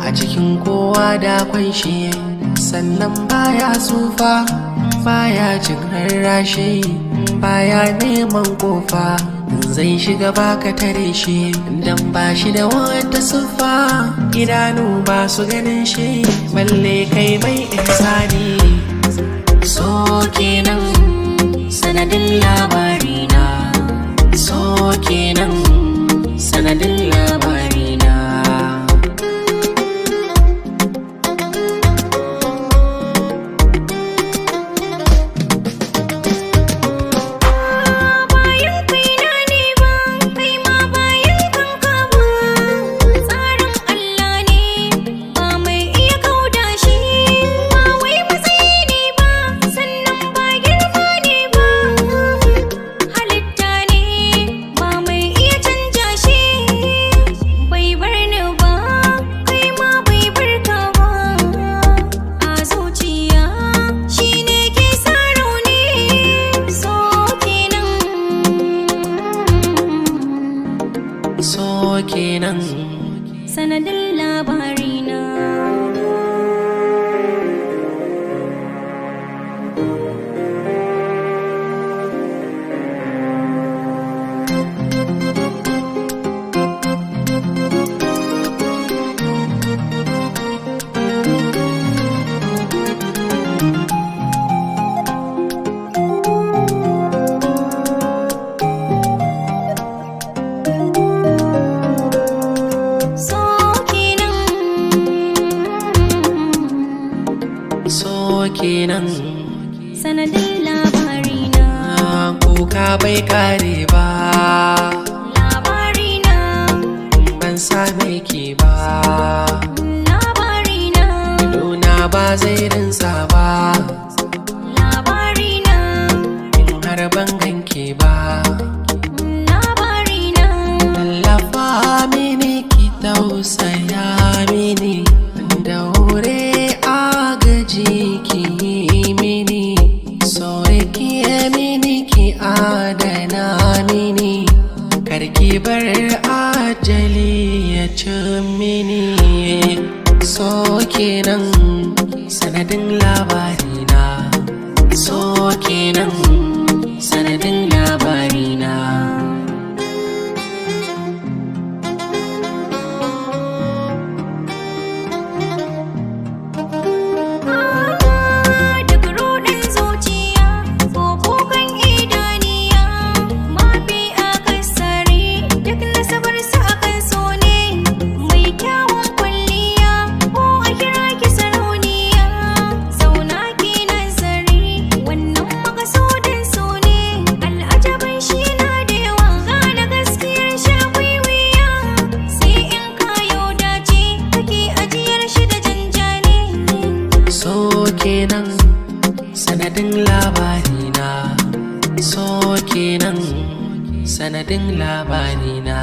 A cikin kowa da kwai shi, sannan baya tsufa, baya jin rarrashi, baya neman kofa. Zai shiga baka tare shi, dan ba shi da wata siffa. Idanu ba su ganin shi, balle kai mai ihsani. So kenan sanadin labarina, so kenan sanadin labarina. Bayan kaina ne ba, kai ma bayan kanka ba. Tsarin Allah ne, ba mai iya kauda shi. Ba wai matsayi ne ba, sannan ba girma ne ba. Halitta ne, ba mai iya canja shi. Bai bar ni ba, kai ma bai bar ka ba. A zuciya shi ne ke sa rauni. So kenan. So kenan sanadin labarina. So kenan. So kenan sanadin labarina. Kuka bai kare ba, Labarina. ban same ki ba. Labarina. Idona ba zai rinsa ba, Labarina. in har ban ganki ba. Labarina. Tallafa mini, ki tausaya mini, daure agaji ki yi mini, so ki yi mini, ki adana mini, karki bar ajali ya ci mini. So kenan sanadin labarina, so kenan sanadin labarina. Duk ruɗin zuciya ko kukan idaniya, mafi akasari duk nasabarsa akan so ne. Mai kyawun kwalliya ko a kira ki sarauniya, zauna ki nazari, wannan makasudin so ne. Al'ajabin shi na da yawa, gane gaskiyar shi akwai wuya, sai in kayo dace kake ajiyar shi da janjani. So kenan sanadin labarina, so kenan sanadin labarina.